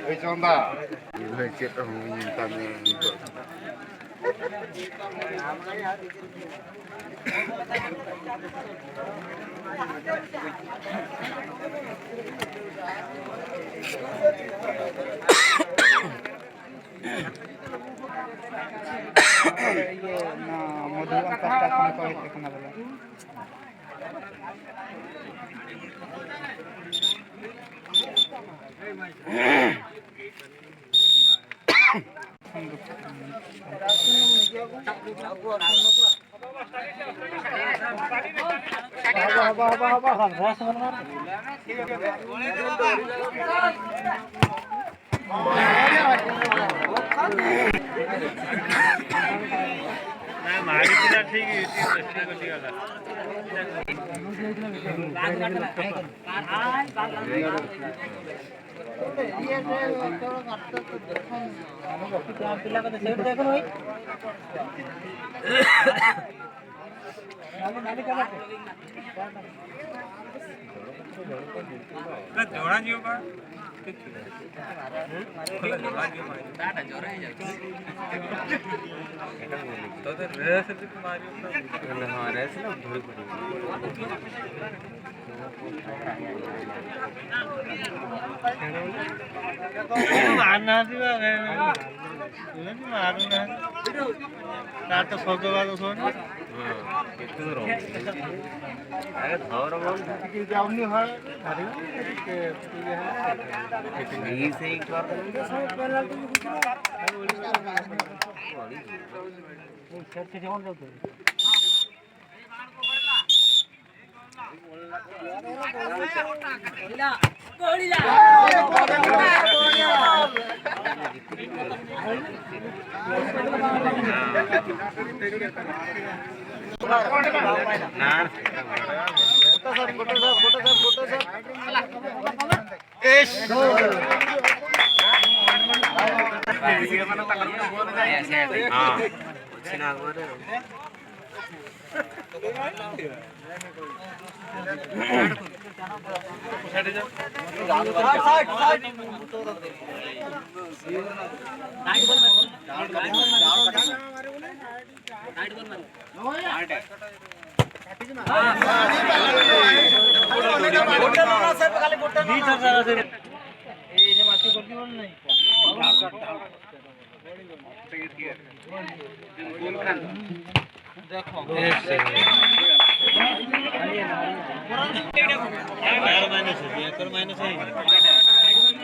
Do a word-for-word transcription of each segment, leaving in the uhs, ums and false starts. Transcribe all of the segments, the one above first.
ᱮᱭ ᱪᱚᱸᱫᱟ᱾ ᱤᱧ ᱦᱚᱸ ᱪᱮᱫ ᱦᱚᱸ ᱵᱟᱹᱧ ᱢᱮᱛᱟᱢ ᱠᱟᱱᱟ ᱱᱤᱛᱚᱜ᱾ ᱤᱭᱟᱹ, ᱚᱱᱟ ᱢᱚᱫᱷᱩᱵᱚᱱ ᱯᱟᱥᱴᱟ ᱠᱷᱚᱱ ᱠᱚ ᱦᱮᱡ ᱟᱠᱟᱱᱟ ᱵᱚᱞᱮ᱾ ᱡᱚᱲᱟ ᱡᱤᱭᱳ ᱵᱟ᱾ ᱡᱚᱲᱟ ᱡᱤᱭᱳ ᱵᱟ᱾ ᱛᱚ ᱨᱮᱥ ᱫᱤ ᱛᱩᱢᱟᱨᱤ᱾ ᱦᱟᱸ, ᱨᱮᱥ ᱱᱟ ᱫᱷᱩᱲᱤ ᱯᱩᱲᱤ᱾ ᱢᱟᱨᱱᱟ ᱫᱤ ᱵᱟ, ᱢᱟᱨᱱᱟ᱾ ᱛᱟᱨ ᱛᱚ ᱥᱚᱵᱫᱚ ᱵᱟᱫ ᱥᱚᱱ᱾ ᱦᱮᱸ, ᱮᱠᱴᱩ ᱫᱚ ᱨᱚᱝ᱾ ᱟᱨᱮ ᱫᱷᱚᱨ ᱵᱚᱱ᱾ ᱱᱤᱭᱟᱹ ᱥᱮ ᱮᱠ ᱵᱟᱨ᱾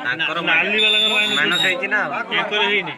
ତାଙ୍କର ମାଇନସ ହେଇଛି ନା। ୟାଙ୍କର ହେଇନି।